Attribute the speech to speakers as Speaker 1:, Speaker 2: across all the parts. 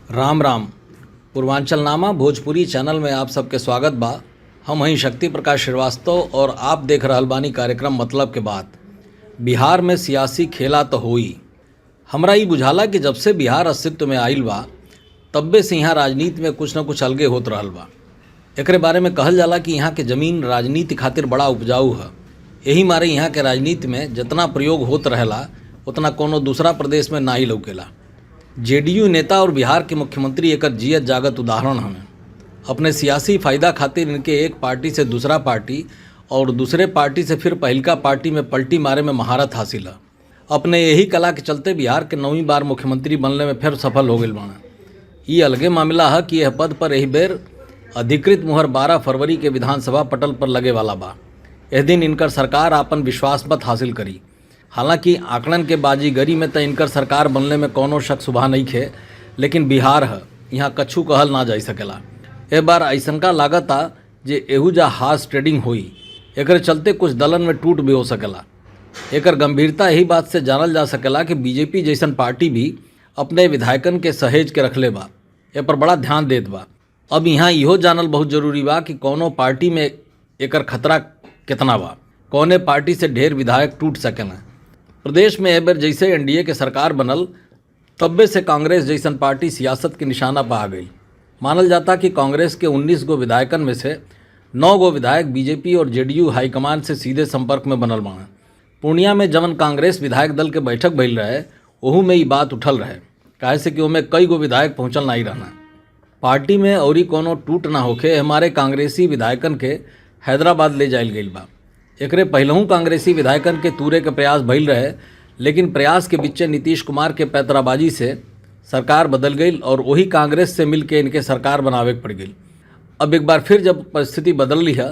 Speaker 1: राम राम। पूर्वांचल नामा भोजपुरी चैनल में आप सबके स्वागत बा। हम हई शक्ति प्रकाश श्रीवास्तव और आप देख रहल बानी कार्यक्रम मतलब के बात। बिहार में सियासी खेला तो होई। हमरा ई बुझाला कि जब से बिहार अस्तित्व में आइल बा तब्बे से यहाँ राजनीति में कुछ न कुछ अलगे होत रहल बा। एकरे बारे में कहल जाला कि यहाँ के ज़मीन राजनीति खातिर बड़ा उपजाऊ है। एही मारे यहाँ के राजनीति में जितना प्रयोग होत रहेला उतना कोनो दूसरा प्रदेश में ना ही लौकेला। जेडीयू नेता और बिहार के मुख्यमंत्री एकर जियत जागत उदाहरण हमें। अपने सियासी फायदा खातिर इनके एक पार्टी से दूसरा पार्टी और दूसरे पार्टी से फिर पहिलका पार्टी में पलटी मारे में महारत हासिल है। अपने यही कला के चलते बिहार के 9वीं बार मुख्यमंत्री बनने में फिर सफल हो गई बाणा। ये अलगे मामला है कि यह पद पर एही बेर अधिकृत मुहर 12 फरवरी के विधानसभा पटल पर लगे वाला बा। एह दिन इनकर सरकार आपन विश्वास मत हासिल करी। हालांकि आंकड़न के बाजीगरी में तो इनकर सरकार बनने में कौनो शक सुबह नहीं खे, लेकिन बिहार है, यहाँ कछु कहल ना जा सकेला। ए बार ऐसनका लागता जे एहू जा हार्स ट्रेडिंग होई। एकरे चलते कुछ दलन में टूट भी हो सकेला। एकर गंभीरता यही बात से जानल जा सकेला कि बीजेपी जैसन पार्टी भी अपने विधायकन के सहेज के रखले बा, ए पर बड़ा ध्यान देत बा। अब यहाँ इहो जानल बहुत जरूरी बा कि कौनो पार्टी में एकर खतरा कितना बा, कौने पार्टी से ढेर विधायक टूट सकेला। प्रदेश में एबर जैसे एनडीए के सरकार बनल तब्बे से कांग्रेस जैसन पार्टी सियासत के निशाना पर आ गई। मानल जाता कि कांग्रेस के 19 गो विधायकन में से 9 गो विधायक बीजेपी और जेडीयू हाईकमान से सीधे संपर्क में बनल बाड़न। पूर्णिया में जवन कांग्रेस विधायक दल के बैठक भइल रहे ओहू में ई बात उठल रहे, काहे से कि ओमे कई गो विधायक पहुंचल नहीं रहना। पार्टी में औरी कोनो टूट ना होखे हमारे कांग्रेसी विधायकन के हैदराबाद ले जाइल गइल बा। एकरे पहलहू कांग्रेसी विधायकन के तूरे के प्रयास भइल रहे, लेकिन प्रयास के बीचे नीतीश कुमार के पैतराबाजी से सरकार बदल गई और वही कांग्रेस से मिल के इनके सरकार बनावे के पड़ गई। अब एक बार फिर जब परिस्थिति बदल ली है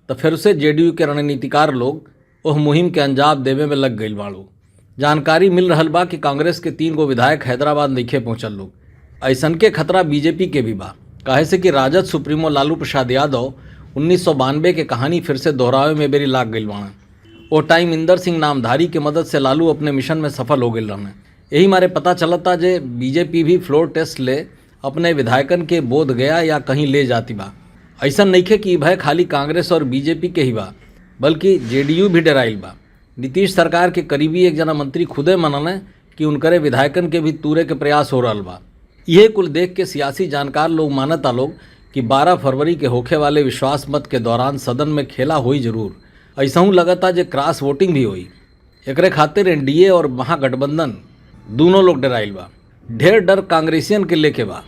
Speaker 1: तो फिर से जेडीयू के रणनीतिकार लोग ओह मुहिम के अंजाम देवे में लग गई बाड़ू। जानकारी मिल रहल बा कि कांग्रेस के 3 गो विधायक हैदराबाद नइखे पहुंचल लोग। ऐसन के खतरा बीजेपी के भी बा, काहे से कि राजद सुप्रीमो लालू प्रसाद यादव 1992 के कहानी फिर से दोहरावे में बेरी लाग गई बाड़न। ओ टाइम इंदर सिंह नामधारी के मदद से लालू अपने मिशन में सफल हो गए रहने। यही मारे पता चलता जे बीजेपी भी फ्लोर टेस्ट ले अपने विधायकन के बोध गया या कहीं ले जाती बा। ऐसा नइखे कि भय खाली कांग्रेस और बीजेपी के ही बा, बल्कि जेडीयू भी डराइल बा। नीतीश सरकार के करीबी एक जना मंत्री खुदे मनने कि उनकरे विधायकन के भी तूरे के प्रयास हो रहल बा। यह कुल देख के सियासी जानकार लोग मानता लोग कि 12 फरवरी के होखे वाले विश्वास मत के दौरान सदन में खेला होई जरूर। ऐसा लगता जे क्रॉस वोटिंग भी होई। एकरे खातिर एनडीए और महागठबंधन दोनों लोग डराइल बा। ढेर डर कांग्रेसियन के लेके बा,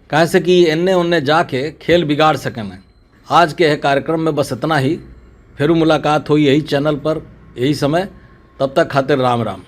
Speaker 1: काहे से कि एन्ने ओन्ने जाके खेल बिगाड़ सकें। आज के यह कार्यक्रम में बस इतना ही। फिर मुलाकात हुई यही चैनल पर यही समय। तब तक खातिर राम राम।